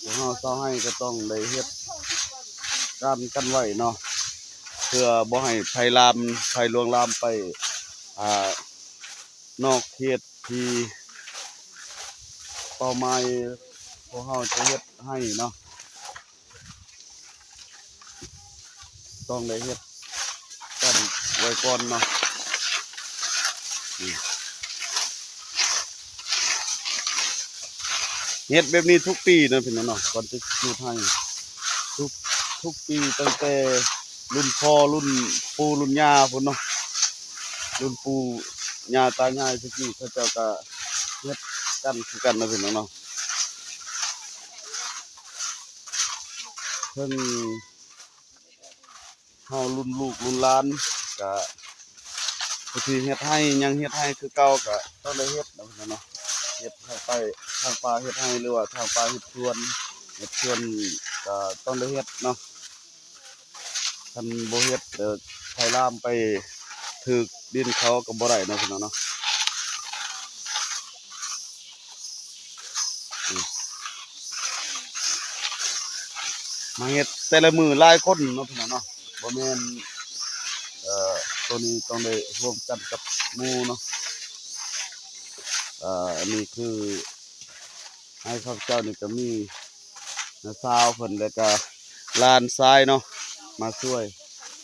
ພວກເຮົາຊາວໄຮ່ກໍຕ້ອງໄດ້ເຮັດການກັນໄວ້ເນາະ ເພື່ອບໍ່ໃຫ້ໄຟລາມ ໄຟລວງລາມໄປ ອ່າ ນອກເຂດທີ່ເປົ້າໝາຍພວກເຮົາຈະເຮັດໄຮ່ເນາະ. ຕ້ອງໄດ້ເຮັດກັນໄວ້ກ່ອນເນາະ. ນີ້ ເຮັດແບບນີ້ທຸກປີເນາະ ພີ່ນ້ອງເນາະ ກ່ອນຈະຈູດໄຮ່ ທຸກ ທຸກປີ ຕັ້ງແຕ່ລຸ້ນພໍ່ລຸ້ນປູ່ລຸ້ນຍ່າພຸ້ນເນາະ ລຸ້ນປູ່ຍ່າຕາຍາຍແຕ່ກີ້ ເຂົາເຈົ້າກໍເຮັດກັນຄືກັນເນາະ ພີ່ນ້ອງເນາະ. ເຖິງເຮົາລຸ້ນລູກລຸ້ນຫຼານ ກະຜູ້ທີ່ເຮັດໄຮ່ຍັງເຮັດໄຮ່ຄືເກົ່າ ກະຕ້ອງໄດ້ເຮັດເນາະ ເນາະ ເຮັດທາງໄປ ທາງປ່າເຮັດໄຮ່ ຫຼືວ່າທາງປ່າເຮັດສວນ ເຮັດສວນ ກະຕ້ອງໄດ້ເຮັດເນາະ. ຄັນບໍ່ເຮັດ ເອີ ໄຟລາມໄປຖືກດິນເຂົາກໍບໍ່ໄດ້ເນາະ ພີ່ນ້ອງເນາະ. ອືມ ມາເຮັດແຕ່ລະມື້ຫຼາຍຄົນເນາະ ພີ່ນ້ອງເນາະ ບໍ່ແມ່ນ ເອີ ໂຕນີ້ຕ້ອງໄດ້ຮ່ວມກັນກັບໝູ່ເນາະ. ເອີ ອັນນີ້ຄື ໃຫ້ຂ້າພະເຈົ້ານີ້ກໍມີນ້າສາວເພິ່ນ ແລ້ວກໍຫຼານຊາຍເນາະ ມາຊ່ວຍ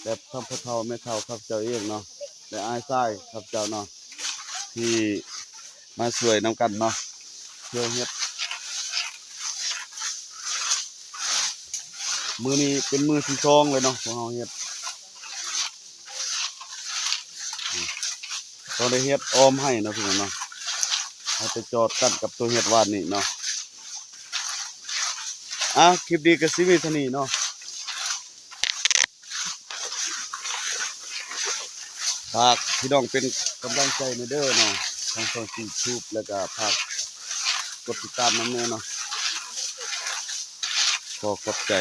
ແບບທັງພໍ່ເຖົ້າແມ່ເຖົ້າຂ້າພະເຈົ້າເອງເນາະ ແລະ ອ້າຍຊາຍຂ້າພະເຈົ້າເນາະ ທີ່ມາຊ່ວຍນຳກັນເນາະ ຊ່ວຍເຮັດ. ມື້ນີ້ເປັນມື້ທີສອງແລ້ວເນາະ ພວກເຮົາເຮັດ ອືມ ຕ້ອງໄດ້ເຮັດອ້ອມໄຮ່ເນາະ ພີ່ນ້ອງເນາະ ໃຫ້ໄປຈອດກັນກັບຕົວເຮັດວານນີ້ເນາະ. ອ່າ ຄລິບນີ້ກໍຊິມີເທົ່ານີ້ເນາະ ຝາກພີ່ນ້ອງເປັນກຳລັງໃຈແດ່ເດີເນາະ ທາງຊ່ອງຢູທູບ ແລ້ວກໍຝາກກົດຕິດຕາມນຳແດ່ເນາະ ຂໍຂອບໃຈ.